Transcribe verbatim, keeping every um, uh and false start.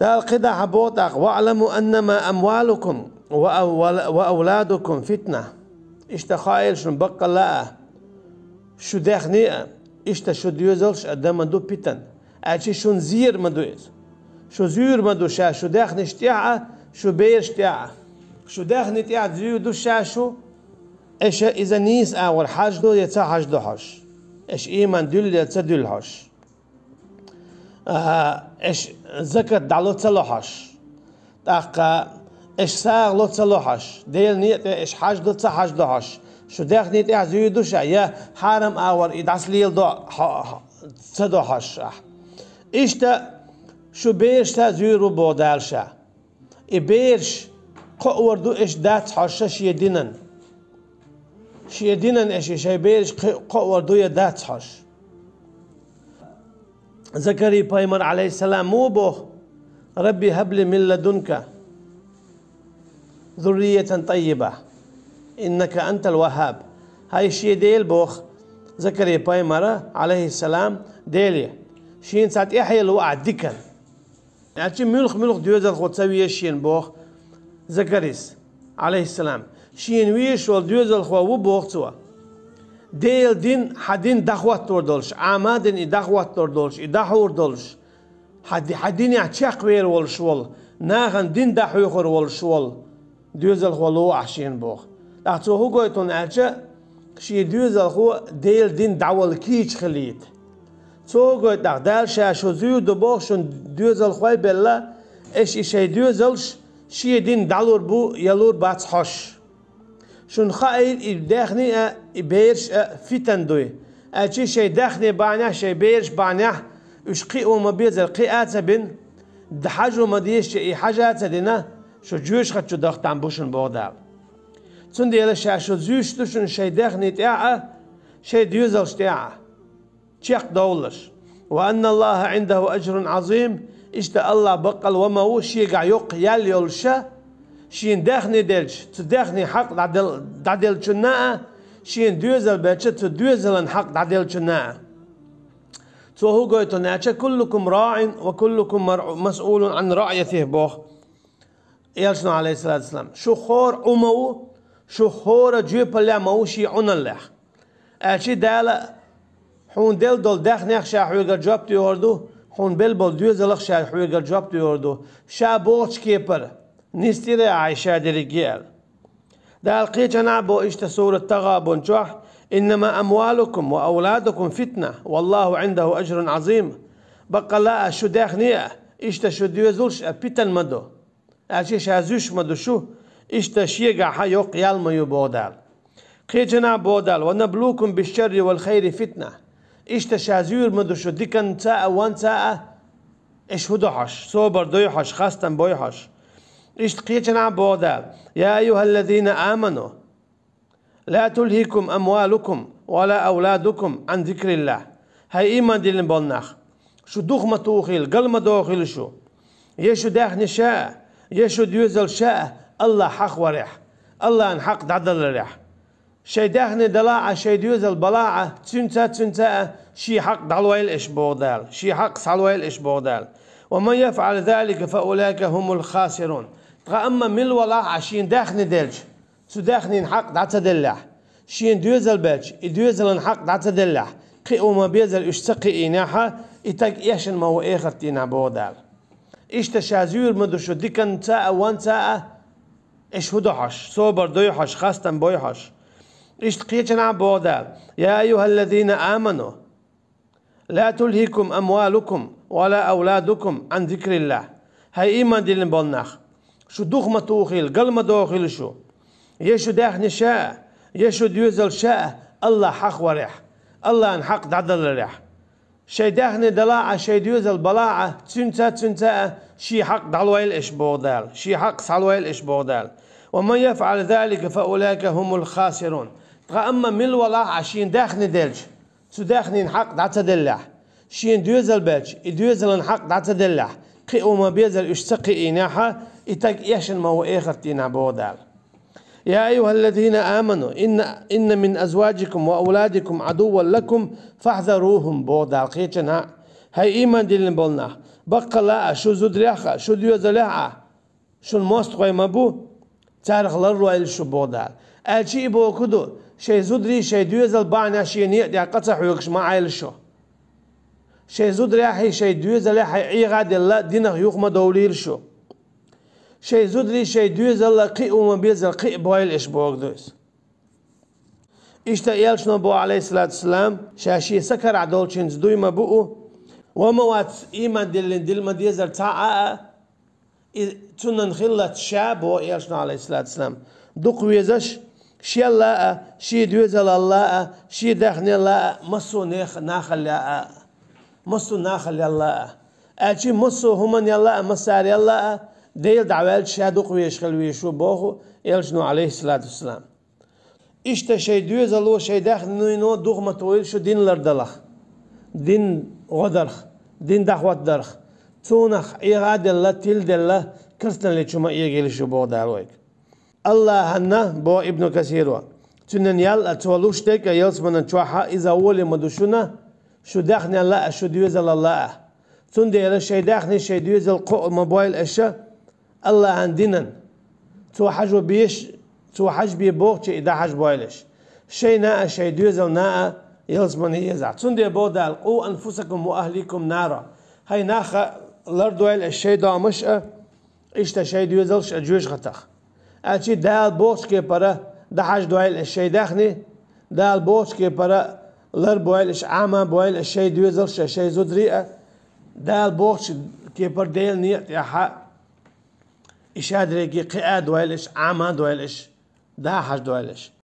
Дала кхидӀа боху тӀаккха: «ВаӀламу аннама амвалукум ва авла-, ва авладукум фитна». Иштта хаийла шуна баккъалла а, шу даьхни а, иштта шу доьзалш а дан ма ду питана. Аьлча шуна зийр ма ду иза. Шу зуьйр ма ду ша шу даьхнаш тӀехь а, шу бераш тӀехь а. Шу даьхни тӀехь зуьйр ду ша шу, эша иза нийса агӀор хьаждо я ца хьаждо хьожуш. Эша ийман дуьллу я ца дуьллу хьожуш. А, эша закат дӀало ца ло хьожуш. ТӀаккха эша сагӀа ло ца ло хьожуш. Делан некъа тӀе эша хьаждо ца хьаждо хьожуш. Шу даьхни тӀехь зуьйр ду ша, я хьарам агӀор и дӀасалеладо хьо-, хьо-, ца до хьожуш ахь. Иштта шу бераш а зуьйр ву боху Дала ша. И бераш кхоавар ду эша дац хьожуш шен динан. Шен динан эша шайн бераш кхи-, кхоавар ду я дац хьожуш. Закарий пайхамар, Ӏалайхиссалам, муха боху: «Рабби хабли мин ладунка зурриятан таййиба, иннака антал ваххаб». ХӀай шен Дела, боху Закарий пайхамара, Ӏалайхиссалам, Деле, шена цхьа тӀаьхье ло ахь диканна. Аьлча муьлх-муьлх доьзалхо ца веза шена, боху Закарис, Ӏалайхиссалам. Шена везаш волу доьзалхо ву, боху цо, Делан дин, хьан дин дӀахӀоттор долуш, Ӏамадина и дӀахӀоттор долуш, и дӀахьур долуш, хьан ди-, хьан динехь чекхвер волуш волу, нахана дин дӀахьоьхур волуш волу доьзалхо ло ахь шена, боху. ТӀаккха цо хӀун гойту хьуна аьлча, шен доьзалхо Делан дин дӀавала кийча хилийта. Цо хӀун гойту тӀаккха, Дала ша шу зуьйр ду боху шуна доьзалхой белла, эша и шайн доьзалш шен дин дӀалур бу я лур бац хьожуш. Шуна хаийла и даьхни а, и бераш а фитан дуй. Аьлча шайн даьхни бахьанехь, шайн бераш бахьанехь уьш кхио ма безара кхиа а ца бина, хьажо ма дезача и хьажа а ца дина, шу жоьжахати чу дахтам бу шуна, боху Дала. Цундела ша шу зуьйш ду шуна шайн даьхни тӀехь а, шайн доьзалш тӀехь а. Чекхдовлалаш. «Ва анна Аллаха Ӏиндаху ажрун Ӏазим», иштта Аллах баккъал ва ма ву шегахь йоккха ял йолуша, шена даьхни делча, цу даьхнин хьакъ дӀадел-, дӀаделлачунна а, шена доьзал белча, цу доьзалан хьакъ дӀаделлачунна а. Цо хӀун гойту хьуна аьлча: «Куллукум раӀин ва куллукум мар-, масъулун Ӏан раӀйатихи», боху Элчано, Ӏалайхиссалату вассалам. Шух хӀора Ӏу ма ву, шух хӀора жоьпаллехь ма ву шен Ӏуналлех. Аьлча Дала хьуна делла долу даьхнех ша хьоьгара жоп доьхур ду, хьуна белла болу доьзалах ша хьоьгара жоп доьхур ду, ша бохучу кепара, нисдира ахьа ша дерриге аьлла. Дала кхечанхьа а боху иштта сурат Тагъабун чохь: «Иннама амвалукум ва авладукум фитна, валлаху Ӏиндаху ажрун Ӏазим». Баккъалла а шу даьхни а, иштта шу доьзалш а питан ма ду. Аьлча ша зуьйш ма ду шу, иштта шегахь йоккха ял ма ю, боху Дала. Кхечанхьа а боху Дала: «Ва наблукум бишшарри вал хайри фитна». Иштта ша зуьйр ма ду шу диканца а, ванца а, эша хӀу до хьожуш, собар дой хьожуш, хастам бой хьожуш. Иштта кхечанхьа а боху Дала: «Я айюхаллазина аману, ла тулхикум амвалукум ва ла авладукум Ӏан зикриллах». ХӀай ийман диллина болу нах, шу духу ма тухийла, гал ма дохийла шу. Я шу даьхни ша а, я шу доьзал ша а Аллах хьахаварехь, Аллахьан хьакъ дӀадаларехь. Шайн даьхни далахь а, шайн доьзал балахь а, цуьнца, цуьнца а шен хьакъ дӀалойла эша, боху Дала, шен хьакъ схьалойла эша, боху Дала. «Ва ман яфӀал залика, фа улаика хумул хасирун». Ткъа амма мила валахь а шен даьхни делча, цу даьхнин хьакъ дӀа ца деллехь, шен доьзал белча, и доьзалан хьакъ дӀа ца деллехь, кхио ма безара уьш ца кхиийнехь а, и таг эшна ма ву эхарт дийнахь, боху Дала. Иштта ша зуьйр ма ду шу диканца а, ванца а, эша хӀу до хьожуш, собар дой хьожуш, хастам бой хьожуш. Иштта кхечанхьа а боху Дала: «Я айюхаллазина аману, ла тулхикум амвалукум ва ла авладукум Ӏан зикриллах». ХӀай ийман диллина болу нах, шу духу ма тухийла, гал ма дохийла шу. Я шу даьхни ша а, я шу доьзал ша а Аллах хьахаварехь, Аллахьан хьакъ дӀадаларехь. Шайн даьхни далахь а, шайн доьзал балахь а, цуьнца, цуьнца а шен хьакъ дӀалойла эша, боху Дала, шен хьакъ схьалойла эша, боху Дала. «Ва ман яфӀал залика, фа улаика хумул хасирун». Ткъа амма мила валахь а шен даьхни делча, цу даьхнин хьакъ дӀа ца деллехь, шен доьзал белча, и доьзалан хьакъ дӀа ца деллехь, кхио ма безара уьш ца кхиийнехь а, и таг эшна ма ву эхарт дийнахь, боху Дала. «Я айюхаллазина аману, инна, инна мин азважикум ва авладикум Ӏадувван лакум, фахзарухум», боху Дала кхечанхьа а. ХӀай ийман диллина болу нах, баккхала а, шун зударех а, шун доьзалех а шун мостагӀий ма бу, царах лардойла шу, боху Дала. Аьлча и боху ду, шайн зударий, шайн доьзал бахьанехь шен некъа тӀехь къа ца хьоьгуш ма Ӏайла шу. Шайн зударехь а, шайн доьзалехь а Ӏеха а делла, динах юха ма довлийла шу. Шайн зударий, шайн доьзал а кхин а ву ма беззара кхин а бойла аш, боху ду иза. Иштта элчано боху, Ӏалайхиссалату вассалам, ша шен са карахь долчуьнца дуй ма буу, ва ма вац ийман диллина дилла ма дезара цхьа а, а, и цунна хиллалц ша, боху элчано, Ӏалайхиссалату вассалам, дукха везаш, шел а, а, шен доьзалал а, а, шен даьхнел а, а, массо а нех-, нахал а, а, массо а нахал а, а. Аьлча массо а хӀуманал а, а, массарел а, а, Дела дӀаваьлча ша дукха везаш хила везаш ву, боху элчано, Ӏалайхиссалату вассалам. Иштта шайн доьзало, шайн даьхнино духу ма тойла шу дин лардаларх, дин гӀо дарх, дин дӀахӀоттадарх, цунах Ӏеха а делла, тиладелла, керстаналли чу ма эгийла шу, боху Дала вайга. АллахӀана, боху Ибну Касиро, цуьнан ял а, цо луш дерг а ялсаманин чохь а иза гӀоле ма ду шуна, шун даьхнел а, шун доьзалал а. Цундела шайн даьхни, шайн доьзал кхоа ма бойла аша, АллахӀан динан. Цо хьажо беш, цо хьажбе бохуче и дӀахьажбойла аш. Шайна а, шайн доьзална а ялсамане езахь. Цундела боху Дала: «Къу анфусакум ва ахликум нара». ХӀай нах, лардойла аш шайн домаш а, иштта шайн доьзалш а жоьжахатех. Аьлча Дала бохучу кепара дӀахьаждойла аш шайн даьхни, Дала бохучу кепара ларбойла аш, Ӏама бойла аш шайн доьзалш а, шайн зударий а, Дала бохучу кепара Делан некъа тӀехь а и шадерриге кхиа дойла аш, Ӏама дойла аш, дӀахьаждойла аш.